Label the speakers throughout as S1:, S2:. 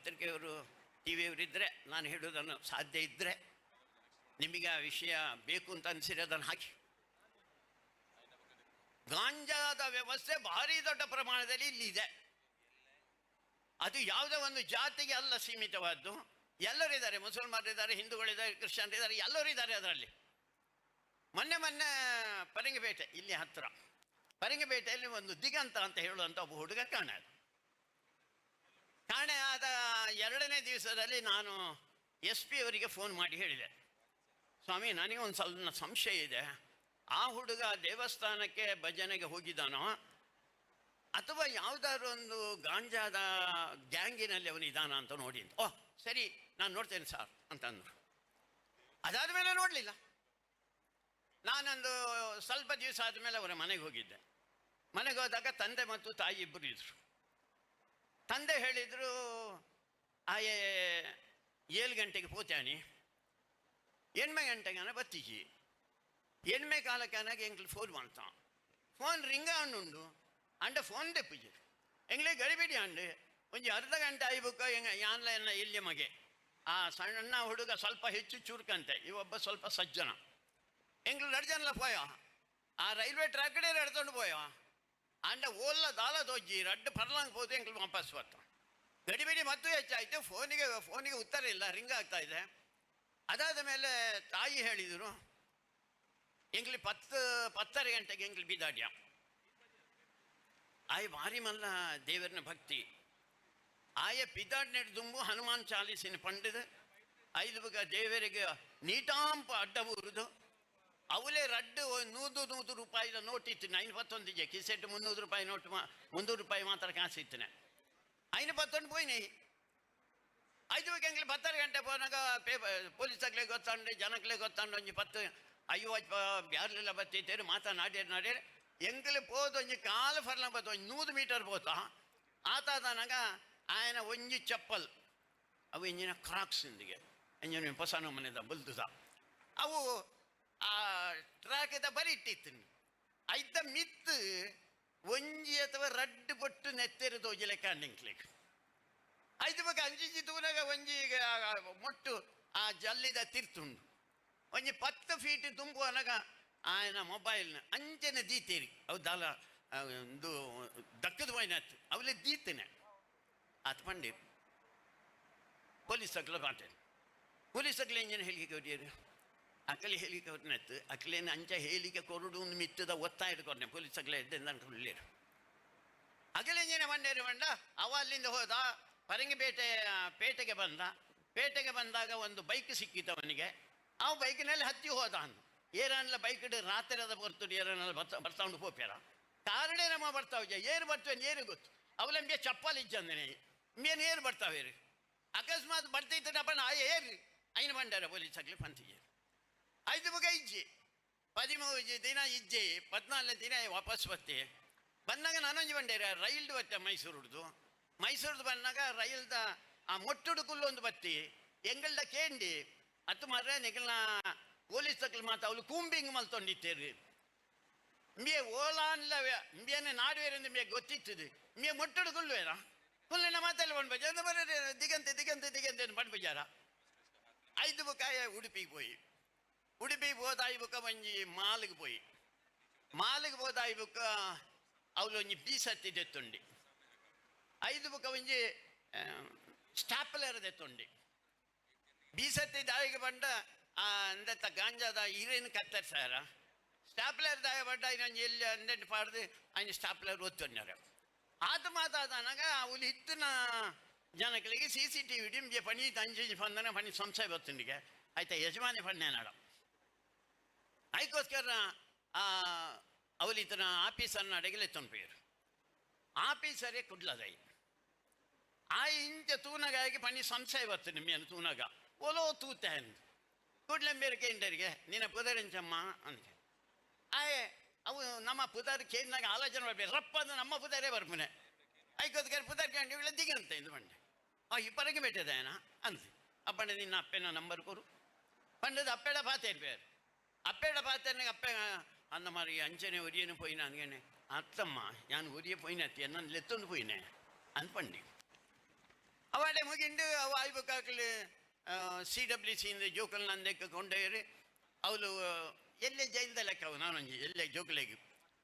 S1: ಪತ್ರಿಕೆಯವರು, T ವಿಯವರು ಇದ್ದರೆ, ನಾನು ಹೇಳೋದನ್ನು ಸಾಧ್ಯ ಇದ್ದರೆ, ನಿಮಗೆ ಆ ವಿಷಯ ಬೇಕು ಅಂತ ಅನಿಸಿದ್ರೆ ಅದನ್ನು ಹಾಕಿ. ಗಾಂಜಾದ ವ್ಯವಸ್ಥೆ ಭಾರಿ ದೊಡ್ಡ ಪ್ರಮಾಣದಲ್ಲಿ ಇಲ್ಲಿದೆ. ಅದು ಯಾವುದೋ ಒಂದು ಜಾತಿಗೆ ಅಲ್ಲ ಸೀಮಿತವಾದ್ದು. ಎಲ್ಲರಿದ್ದಾರೆ, ಮುಸಲ್ಮಾನರಿದ್ದಾರೆ, ಹಿಂದೂಗಳಿದ್ದಾರೆ, ಕ್ರಿಶ್ಚಿಯನ್ರಿದ್ದಾರೆ, ಎಲ್ಲರೂ ಇದ್ದಾರೆ ಅದರಲ್ಲಿ. ಮೊನ್ನೆ ಮೊನ್ನೆ ಪರಂಗಿಪೇಟೆ, ಇಲ್ಲಿ ಹತ್ತಿರ ಪರಂಗಿಪೇಟೆಯಲ್ಲಿ ಒಂದು ದಿಗಂತ ಅಂತ ಹೇಳುವಂಥ ಒಬ್ಬ ಹುಡುಗ ಕಾಣೆ ಕಾಣೆ ಆದ ಎರಡನೇ ದಿವಸದಲ್ಲಿ ನಾನು ಎಸ್ ಪಿ ಅವರಿಗೆ ಫೋನ್ ಮಾಡಿ ಹೇಳಿದೆ, ಸ್ವಾಮಿ ನನಗೆ ಒಂದು ಸ್ವಲ್ಪ ಸಂಶಯ ಇದೆ, ಆ ಹುಡುಗ ದೇವಸ್ಥಾನಕ್ಕೆ ಭಜನೆಗೆ ಹೋಗಿದ್ದಾನೋ ಅಥವಾ ಯಾವುದಾದ್ರು ಒಂದು ಗಾಂಜಾದ ಗ್ಯಾಂಗಿನಲ್ಲಿ ಅವನು ಇದ್ದಾನ ಅಂತ ನೋಡಿ ಅಂತ. ಓಹ್ ಸರಿ, ನಾನು ನೋಡ್ತೇನೆ ಸರ್ ಅಂತಂದರು. ಅದಾದ ಮೇಲೆ ನೋಡಲಿಲ್ಲ. ನಾನೊಂದು ಸ್ವಲ್ಪ ದಿವಸ ಆದಮೇಲೆ ಅವರ ಮನೆಗೆ ಹೋಗಿದ್ದೆ. ಮನೆಗೆ ಹೋದಾಗ ತಂದೆ ಮತ್ತು ತಾಯಿ ಇಬ್ಬರು ಇದ್ದರು. ತಂದೆ ಹೇಳಿದರು, ಆಯೆ 7 ಗಂಟೆಗೆ ಪೋತಾನಿ, 8 ಗಂಟೆಗೆ ಬತ್ತಿಜಿ, 8 ಕಾಲಕ್ಕನಾಗ ಎಂಗ್ಲು ಫೋನ್ ಮಾಡ್ತಾನೆ, ಫೋನ್ ರಿಂಗ ಉಂಡು ಅಂಡ ಫೋನ್ ತೆಪ್ಪಿಜಿ, ಎಂಗ್ಲೇ ಗಡಿಬಿಡಿ ಅಂಡು ಒಂಜಿ ಅರ್ಧ ಗಂಟೆ ಆಯ್ಬೇಕು ಹೆಂಗ ಆನ್ಲೈನ್ ಇಲ್ಲಿ ಮಗೆ. ಆ ಸಣ್ಣ ಹುಡುಗ ಸ್ವಲ್ಪ ಹೆಚ್ಚು ಚುರುಕಂತೆ, ಇವೊಬ್ಬ ಸ್ವಲ್ಪ ಸಜ್ಜನ. ಎಂಗ್ಲು ಎರಡು ಜನಲ ಪೋಯ, ಆ ರೈಲ್ವೆ ಟ್ರ್ಯಾಕ್ ಕಡೆ ಎಡ್ಕೊಂಡು ಪೋಯ, ಅಂಡ ಓಲ್ಲ ದಾಲ ತೋಜಿ ರಡ್ಡು ಪರ್ಲಾಂಗ್ ಹೋದು ಎಂಗ್ಲು ವಾಪಸ್ ಬರ್ತ. ಗಡಿಬಿಡಿ ಮತ್ತೂ ಹೆಚ್ಚಾಯಿತು. ಫೋನಿಗೆ ಫೋನಿಗೆ ಉತ್ತರ ಇಲ್ಲ, ರಿಂಗ್ ಆಗ್ತಾ ಇದೆ. ಅದಾದ ಮೇಲೆ ತಾಯಿ ಹೇಳಿದರು, ಎಂಗ್ಲಿ 10, 10:30 ಗಂಟೆಗೆ ಎಂಗ್ಲಿ ಬಿದಾಡ್ಯ. ಆಯ್ ಭಾರಿ ಮಲ್ಲ ದೇವರನ ಭಕ್ತಿ. ಆಯ ಪಿದಾಡ್ನೆಡ್ ದುಂಬು ಹನುಮಾನ್ ಚಾಲೀಸಿನ ಪಂಡಿದ ಐದು ಬಗ ದೇವರಿಗೆ ನೀಟಾಂಪ ಅಡ್ಡ ಊರುದು ಅವಲೇ ರಡ್ಡು ನೂರು ನೂರು ರೂಪಾಯಿದ ನೋಟ್ ಇತ್ತು. ಐನಪತ್ತೊಂದಿಗೆ ಕಿಸೆಟ್ 300 ರೂಪಾಯಿ ನೋಟ್, 300 ರೂಪಾಯಿ ಮಾತ್ರ ಕಾಸು ಇತ್ತನೆ. ಐನಪತ್ತೊಂದು ಪೋಯಿನಿ ಐದು ಬಗೆ ಎಂಗ್ಲಿ 10:30 ಗಂಟೆ ಪೋನಾಗ ಪೊಲೀಸ್ ಆಗ್ಲೇ ಗೊತ್ತಾಂಡೆ, ಜನಕ್ಲೆ ಗೊತ್ತಾಂಡು, ಒಂಜಿ 10 50 ಬ್ಯಾರ್ಲೆಲ್ಲ ಬತ್ತಿತ್ತೇರು ಮಾತಾ ನಾಡ್ಯರು ನಾಡ್ಯರು ಎಂಕಲೆ ಪೋದು ಒಂಜಿ ಕಾಲು ಫರ್ಲ ಬತ್ತು ಒಂಜಿ 100 ಮೀಟರ್ ಪೋತ ಆತಾದನಾಗ ಆಯನ ಒಂಜಿ ಚಪ್ಪಲ್, ಅವು ಇಂಜಿನ ಕ್ರಾಕ್ಸ್ ಇಂದಿಗೆ ಇಂಜಿನ ಹೊಸ ನಮೂನೆದ ಬಲ್ದುದ ಅವು ಆ ಟ್ರ್ಯಾಕ್ದ ಬರಿ ಇಟ್ಟಿತ್ತು. ಐತ ಮಿತ್ತು ಒಂಜಿ ಅಥವಾ ರಡ್ಡು ಪೊಟ್ಟು ನೆತ್ತೆರು ತೋಜಿಲೆಕ್ಕ ಅಂಡಿಂಕ್ಲಿಕ್ ಐದು ಬೊಕ ಅಂಚಿಂಚಿ ತೂನಗ ಒಂಜಿ ಮೊಟ್ಟು ಆ ಜಲ್ಲಿದ ತಿರ್ತುಂಡು ಒಂಜಿ 10 ಫೀಟ್ ತುಂಬುವನಗ ಆಯನ ಮೊಬೈಲ್ನ ಅಂಚನೆ ದೀತೇರಿ ಅವು ದಾಲ ಒಂದು ದಕ್ಕದ ಹೋಯ್ನಾತು ಅವಲೇ ದೀತೇನೆ ಆತ ಪಂಡಿ ಪೊಲೀಸ್ ಅಕ್ಲ ಮಾತೇನೆ. ಪೊಲೀಸ್ ಅಕ್ಲ ಇಂಜಿನ ಹೇಳಿಕೆ ಕೊಟ್ಟಿಯರು ಅಕಲಿ ಹೇಳಿಕೆ ಕೊಟ್ಟನೆತ್ತು ಅಕ್ಲೇನ ಅಂಚ ಹೇಳಿಕೆ ಕೊರಡು ಒಂದು ಮಿತ್ತದ ಒತ್ತಾಯ ಕೊಟ್ಟನೆ ಪೊಲೀಸ್ ಅಕ್ಲ ಎದ್ದೆ ಅನ್ಕೊಳ್ಳಿರು. ಅಗಲ ಇಂಜಿನ ಬಂಡೇರು ಬಂಡ ಅವ ಅಲ್ಲಿಂದ ಹೋದ ಪರಂಗಿಪೇಟೆ ಪೇಟೆಗೆ ಬಂದ. ಪೇಟೆಗೆ ಬಂದಾಗ ಒಂದು ಬೈಕ್ ಸಿಕ್ಕಿತ್ತು ಅವನಿಗೆ. ಆ ಬೈಕಿನಲ್ಲಿ ಹತ್ತಿ ಹೋದ ಅಂದು ಏರನ್ಲ ಬೈಕ್ ರಾತ್ರಿ ಬರ್ತುಡು ಏರನ್ನೆಲ್ಲ ಬರ್ತಾ ಬರ್ತಾ ಉಂಡು ಪೋಪ್ಯಾರ ಕಾರಣೇ ನಮ್ಮ ಬರ್ತಾವ ಏರು ಬರ್ತವೆ ಏನು ಗೊತ್ತು ಅವಲಂಬಿಯ ಚಪ್ಪಲ್ ಇಜ್ಜಂದನೆ ಮೇನು ಏರು ಬರ್ತಾವೇರು ಅಕಸ್ಮಾತ್ ಬರ್ತಿತ್ತಪ್ಪ ಆ ಏರು ಐನು ಬಂಡಾರ ಪೊಲೀಸ್ ಆಗಲಿ ಪಂತಿಗೆ ಐದು ಬುಗ ಇಜ್ಜಿ 13 ದಿನ ಇಜ್ಜೆ 14 ದಿನ ವಾಪಸ್ ಬರ್ತೆ. ಬಂದಾಗ ನಾನೊಂಜಿ ಬಂಡೇರ ರೈಲ್ದು ಬತ್ತೆ ಮೈಸೂರುಡ್ದು ಮೈಸೂರ್ದು ಬಂದಾಗ ರೈಲ್ದ ಆ ಮೊಟ್ಟುಡು ಕುಲ್ಲೊಂದು ಬತ್ತಿ ಎಂಗಲ್ದ ಕೇಂಡಿ ಅತ್ತು ಮಾತ್ರ ನಿಗಲ್ನ ಪೊಲೀಸ್ ತಕ್ಕಲು ಮಾತ್ರ ಅವಳು ಕೂಂಬಿಂಗ್ ಮಲ್ತೊಂಡಿತ್ತೇರಿ ಇಂಬಿಯ ಓಲಾನ್ಲ ಇಂಬಿಯನ್ನೇ ನಾಡುವೇರೆಂದು ಇಂಬಿಯ ಗೊತ್ತಿತ್ತದು ಇಂಬಿಯ ಮೊಟ್ಟುಡು ಕುಲ್ಲುವೇರ ಕುಲ್ಲಿನ ಮಾತೆಲ್ಲ ಬಂದು ಬಜಾರ ಬರ ದಿಗಂತೆ ದಿಗಂತೆ ದಿಗಂತೆ ಬಂದು ಬಜಾರ ಐದು ಬುಕ್ಕಾಯ ಉಡುಪಿಗೆ ಪೋಯಿ ಉಡುಪಿಗೆ ಹೋದ ಬುಕ್ಕ ಒಂಜಿ ಮಾಲಿಗೆ ಪೋಯಿ ಮಾಲಿಗೆ ಹೋದ ಬುಕ್ಕ ಅವಳು ಒಂಜಿ ಬೀಸತ್ತಿ ದೆತ್ತುಂಡಿ ಐದು ಬುಕ್ಕ ಒಂಜಿ ಸ್ಟಾಪ್ಲರ್ ದೆತ್ತುಂಡಿ ಬೀಸತ್ತಿ ದಾಯಿಗೆ ಬಂಡ ಅಂದತ್ತ ಗಾಂಜಾದ ಇರೇನು ಕತ್ತರಿಸಾರ ಸ್ಟಾಪ್ಲರ್ ದಾಯ ಬಂಡ ಇನ್ನೊಂಜಿ ಎಲ್ಲಿ ಅಂದೆಂಟು ಪಾಡ್ದು ఆయన ಸ್ಟಾಪ್ಲರ್ ಒತ್ತೊಂಡಾರ ಆತ ಮಾತಾದನಾಗ ಅವಳು ಇತ್ತಿನ ಜನಗಳಿಗೆ ಸಿ ಸಿ ಟಿ ವಿ ಪಣಿ ಅಂಚಿ ಪಂದನ ಪಣಿ ಸಂಶಯ ಬತ್ತುಂಡಿಗೆ ಆಯ್ತಾ ಯಜಮಾನಿ ಪಣ್ಣೆ ನಾಡ ಅದಕ್ಕೋಸ್ಕರ ಅವಳು ಇತನ ಆಫೀಸರ್ನ ಅಡಗಿಲೆ ತೊಂಪೇರು ಆಫೀಸರೇ ಕುಡ್ಲದೈ ಆ ಇಂಚ ತೂನಗಾಗಿ ಪಣಿ ಸಂಶಯ ಬತ್ತು ನಿಮ್ಮನ್ನು ತೂನಗ ಓಲೋ ತೂತೆ ಅಂದು ಕೂಡ್ಲೆ ಬೇರೆ ಕೇಂಡರಿಗೆ ನಿನ್ನ ಪುದರಿಂಚಮ್ಮ ಅಂತ ಆಯೆ ಅವು ನಮ್ಮ ಪುದರ್ ಕೇಂದ್ರಾಗ ಆಲೋಚನೆ ಮಾಡ್ಬೇಕು ರಪ್ಪ ಅಂದ್ರೆ ನಮ್ಮ ಪುದರೇ ಬರ್ಪುನೆ ಐಕೋದ್ಕರ್ ಪುದರ್ ಕೇಂದ್ರ ಇವಳ ದಿಗಂತ ಇಂದು ಬಂಡೆ ಆ ಇಪ್ಪರಿಗೆ ಬೆಟ್ಟದೇನ ಅಂದು ಅಪ್ಪಂಡೆ ನಿನ್ನ ಅಪ್ಪನ ನಂಬರ್ ಕೊರು ಪಂಡದ ಅಪ್ಪೇಡ ಪಾತೆ ಬೇರೆ ಅಪ್ಪೇಡ ಪಾತೆನಾಗ ಅಪ್ಪೆ ಅಂದ ಮಾರಿ ಅಂಚನೆ ಒರಿಯನು ಪೋಯಿನ ಅಂದ್ಗೇನೆ ಅತ್ತಮ್ಮ ನಾನು ಒರಿಯ ಪೋಯಿನ ನನ್ನ ಲೆತ್ತೊಂದು ಪೋಯಿನೆ ಅಂದ್ ಪಂಡಿ. ಅವಾಡೆ ಮುಗಿಂಡು ಅವು ಆಯ್ಬೇಕಾಗ್ಲಿ ಸಿ ಡಬ್ಲ್ಯೂ ಸಿ ಇಂದ ಜೋಕಲ್ ನಂದಕ್ಕೆ ಕೊಂಡೊಯ್ರಿ. ಅವಳು ಎಲ್ಲೇ ಜೈಲ್ದ ಲೆಕ್ಕ ಅವು, ನಾನೊಂಜಿ ಎಲ್ಲೇ ಜೋಕುಲೆಗ್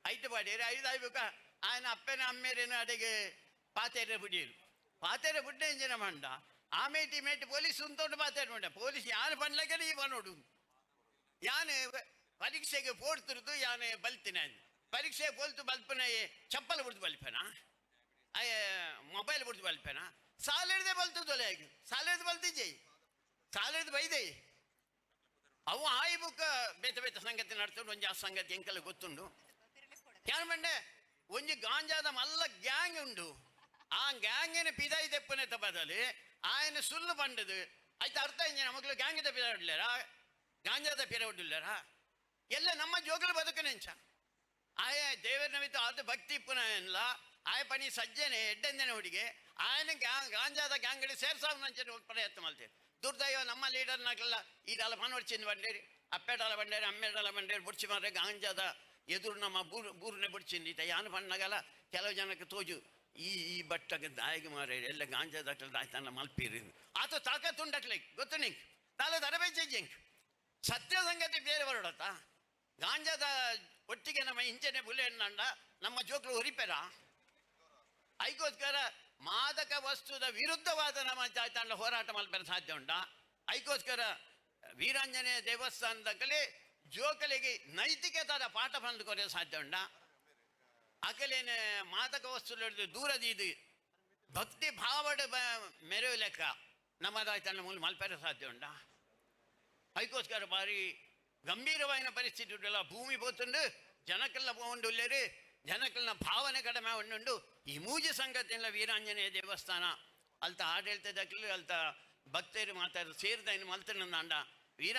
S1: ಐತು ಪಾಡೇರಿ. ಐದು ಆಯ್ಬೇಕ ಆಯನ ಅಪ್ಪನ ಅಮ್ಮೇರೇನು ಅಡೆಗೆ ಪಾತೇರೆ ಬಿಡಿಯರು. ಪಾತೇರೆ ಬುಡ್ಡೆ ಇಂಜಿನ ಮಂಡ ಆಮೇಟಿ ಮೇಟಿ ಪೊಲೀಸ್ ಉಂತೋಟು ಪಾತೇರೆ ಮಂಡ ಪೊಲೀಸ್ ಯಾನು ಪನ್ಲಕ್ಕೆ ಈ ಪನೋಡು. ಯಾನು ಪರೀಕ್ಷೆಗೆ ಪೋಡ್ತಿರುದು, ಯಾನು ಬಲ್ತಿನ ಪರೀಕ್ಷೆ ಪೋಲ್ತು ಬಲ್ಪನ ಚಪ್ಪಲ್ ಬಿಡ್ದು ಬಲ್ಪೇನಾ, ಅಯ್ಯ ಮೊಬೈಲ್ ಬಿಡ್ದು ಬಲ್ಪೇನಾ? ಸಾಲಿಡ್ದೆ ಬಲ್ತದೊಲೆ, ಸಾಲಿಡ್ದು ಬಲ್ತಿಜ್ಜೆ, ಸಾಲಿಡ್ದು ಬೈದೆ. ಅವು ಆಯಿ ಬುಕ್ಕ ಬೇತೆ ಬೇತೆ ಸಂಗತಿ ನಡ್ತುಂಡು. ಒಂಜಿ ಆ ಸಂಗತಿ ಎಂಕಲ್ಲ ಗೊತ್ತುಂಡು. ಯಾನ್ ಪಂಡೆ ಒಂಜಿ ಗಾಂಜಾದ ಮಲ್ಲ ಗ್ಯಾಂಗ್ ಉಂಡು. ಆ ಗ್ಯಾಂಗಿನ ಪಿದಾಯಿ ತೆಪ್ಪನೆ ಬದಲಿ ಆಯನ ಸುಳ್ಳು ಪಂಡದು ಆಯ್ತು. ಅರ್ಥ ಇಂಜ ನಮಗ್ಲು ಗ್ಯಾಂಗಿದ ಪಿದಾಡ್ಲೇರಾ, ಗಾಂಜಾದ ಪಿರವಡ್ಲೇರಾ? ಎಲ್ಲ ನಮ್ಮ ಜೋಗಲು ಬದುಕನೆಂಚ? ಆಯ ದೇವರನ ಮಿತ್ತು ಅದು ಭಕ್ತಿ ಇಪ್ಪುನ ಎಲ್ಲ ಆಯ ಪಣಿ ಸಜ್ಜನೆ ಎಡ್ಡೆಂದನೆ ಹುಡುಗೆ ಆಯನ ಗಾಂಜಾದ ಗ್ಯಾಂಗಡಿ ಸೇರ್ಸಾವನಂಚನೆ ಪ್ರಯತ್ನ ಮಾಡ್ತೇವೆ. ದುರ್ದೈವ ನಮ್ಮ ಲೀಡರ್ನಾಗಲ್ಲ ಈಡಾಲ ಪನೊಡ್ಚಿಂದ ಬಂಡೇರಿ, ಅಪ್ಪೆಡಾಲ ಬಂಡೇರಿ, ಅಮ್ಮೆಡಾಲ ಬಂಡೇರಿ ಬುಡ್ಚಿ ಮಾರ್ರೆ. ಗಾಂಜಾದ ಎದುರು ನಮ್ಮ ಬೂರು ಬೂರನೆ ಬುಡ್ಚಿಂದ ಈತ ಯಾನು ಪಣ್ಣಗಲ ಕೆಲವು ಜನಕ್ಕೆ ತೋಜು ಈ ಈ ಬಟ್ಟಗೆ ದಾಯಿಗೆ ಮಾರೆ ಎಲ್ಲ ಗಾಂಜಾದ ದಾಯ್ತಾನ ಮಲ್ಪೀರಿ. ಆತ ತಾಕತ್ತು ಉಂಡಕ್ಲೆ ಗೊತ್ತು ನಿಂಗೆ ತಾಲ ತರಬೇಚೆ ಸತ್ಯ ಸಂಗತಿ ಬೇರೆ ಬರೋಡತ್ತ. ಗಾಂಜಾದ ಒಟ್ಟಿಗೆ ನಮ್ಮ ಇಂಚನೆ ಬುಲೆ ನಮ್ಮ ಜೋಕ್ಲು ಹೊರಿಪೆರ. ಐಕೋಸ್ಕರ ಮಾದಕ ವಸ್ತುದ ವಿರುದ್ಧವಾದ ನಮ್ಮ ತಾಂಡ ಹೋರಾಟ ಮಲ್ಪೆರ ಸಾಧ್ಯ ಉಂಟಾ? ಐಕೋಸ್ಕರ ವೀರಾಂಜನೇಯ ದೇವಸ್ಥಾನದ ಜೋಕಲಿಗೆ ನೈತಿಕತಾದ ಪಾಠ ಬಂದು ಕೊರೆಯ ಸಾಧ್ಯ ಉಂಟಾ? ಅಕಲೇನೆ ಮಾದಕ ವಸ್ತು ದೂರದೀದು ಭಕ್ತಿ ಭಾವಡ ಮೆರವು ಲೆಕ್ಕ ನಮ್ಮದಾಯ್ತಣ್ಣ ಮೂಲ ಮಲ್ಪೆರ ಸಾಧ್ಯ ಉಂಟಾ? ಅದಕ್ಕೋಸ್ಕರ ಭಾರಿ ಗಂಭೀರವಾದ ಪರಿಸ್ಥಿತಿ ಉಂಟಲ್ಲ. ಭೂಮಿ ಪೋತುಂಡು, ಜನಕ್ಕೆಲ್ಲ ಪೋಂಡುಲ್ಲೇರು, ಜನಕ್ಕಲ್ನ ಭಾವನೆ ಕಡಿಮೆ ಉಂಡು. ಈ ಮೂಜಿ ಸಂಗತಿಯಲ್ಲ ವೀರಾಂಜನೇಯ ದೇವಸ್ಥಾನ ಅಲ್ತ ಆಡಳಿತದಕ್ಲು ಅಲ್ತ ಭಕ್ತರು ಮಾತಾಡ ಸೇರಿದ ಮಲ್ತನಂದಾಂಡ ವೀರ